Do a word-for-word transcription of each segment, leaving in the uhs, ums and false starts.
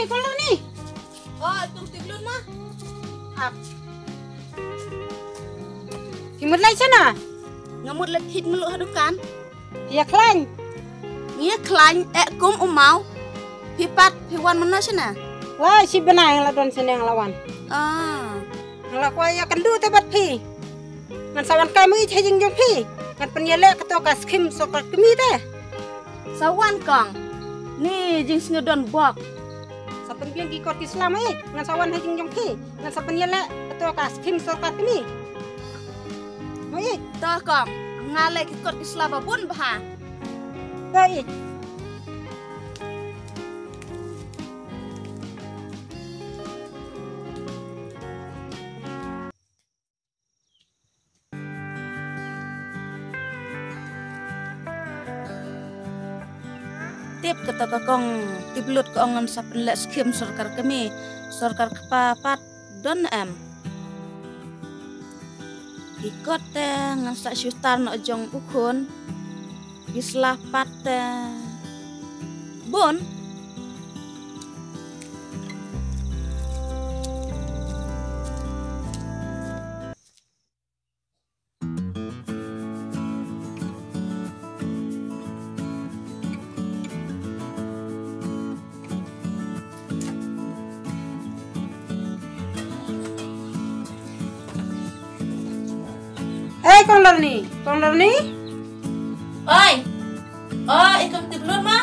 Kong Lorni. Oh, i kong Tiplut ma. Ap. Phi mut leit shano? Nga mut leit thied mluh ha dukan. Ïa khlaiñ. Ïa khlaiñ, eh, kum u maw. Phi pat, phi wan mynno shane? Lai shi bnai nga la don shane nga la wan. Ah. Nga la kwah ïakynduh te bad phi. Ngan sa wan kai ma ïeit ha jingjong phi. Ngan pynïaleh kato ka skim sorkar kmie te. Sa wan kong. Ni jingsngew don bok. Sa pynbiang ki kot ki sla ma ïeit. Ngan sa wan ha jingjong phi. Ngan sa pynïaleh kato ka skim sorkar kmie. Ma ïeit. To kong. Nga leh ki kot ki sla ba bun bha. To ïeit. Tip kata ka kong Tiplut ka ong ngan sa pynleh skim sorkar kmie, sorkar kpa pat don em. Ki kot te ngan sa shu tar noh jong u khun. Ki sla pat te bun. Ei, Kong Lorni, Kong Lorni. Oi. Oi, i Kong Tiplut ma.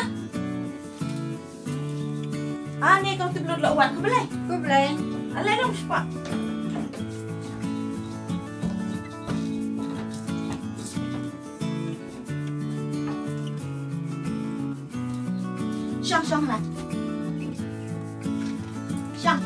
Ani Kong Tiplut la wan, khublei. Khublei. Ale dong spa. Shong, shong la. Shong.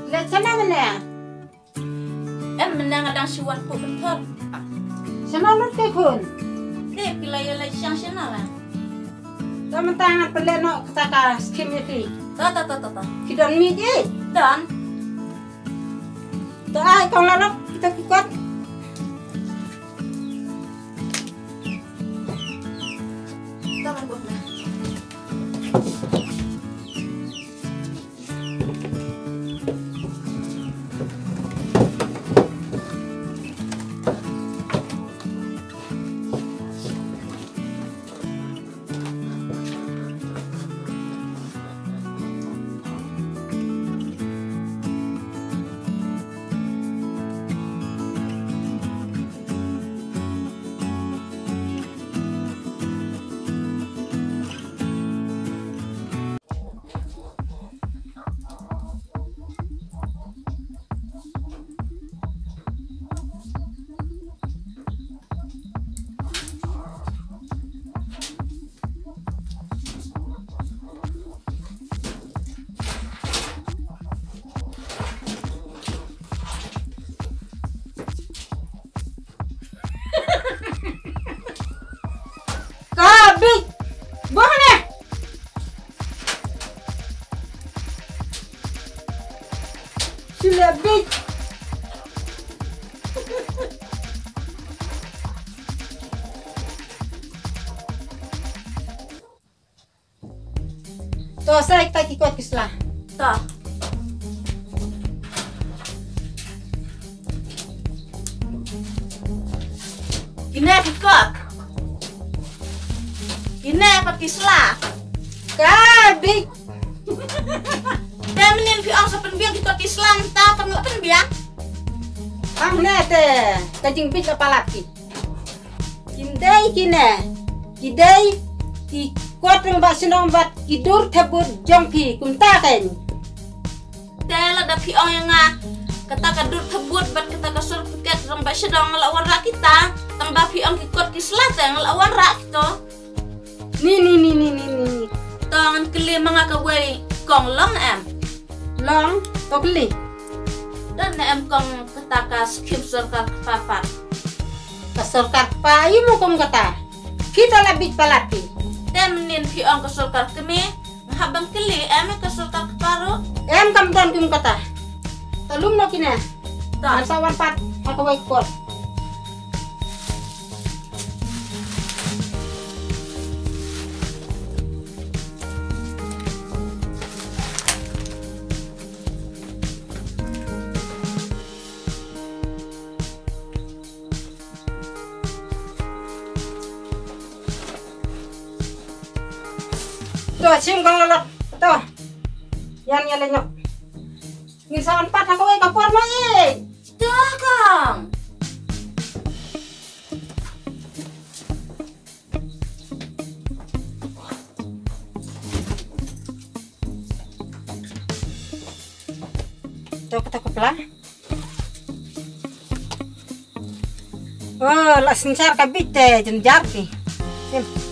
Leit shano mynne? Em, mynne nga dang shu wan puk mynthor. Shano lut te khun? Te phi la ïa leit shang shano la? To mynta ngan pynleh noh kata ka skim ïa phi. To, to, to, to, to. Phi don mih ji? Don. To ai kong la lok kita ki kot. To ngan buh na. Ka bit. Buh ne. Sila bit. To, sa kita ki kot ki sla. To. Kine ki kot. Kine pat ki sla. Ka bit. Te mynnin phi ong sa pynbiang ki kot ki sla, mynta pat nga pynbiang. Ang ne te, ka jingbit ka palat ki. Kim dei kine, ki dei ki kot rangbah shnong bad ki dur thep vote jong phi kumta kein. Te lada phi ong ïa nga kata ka dur thep vote bad kata ka certificate rangbah shnong nga la wanrah kita, tang ba phi ong ki kot ki sla te nga la wanrah kito. Ni, ni, ni, ni, ni, ni. To ngan kylli ma nga kawei kong, long em? Long, to kylli. Don ne em kong kata ka skim sorkar kpa pat? Ka sorkar kpa aïu mo kum kata? Phi to la bit palat phi. Te mynnin phi ong ka sorkar kmie, nga hap ban kylli, em ka sorkar kpa ruh? Em, kam don kum kata. To lum noh kine. Ngan sa wan pat ha kawei ka por. To, shim kong Lalot. To. Ïan, ïan leit noh. Ngin sa wan pat ha kawei ka por mo ïeit. To kong. To, kata ka pla. Oh, la synshar ka bit te jynjar ti. Sim.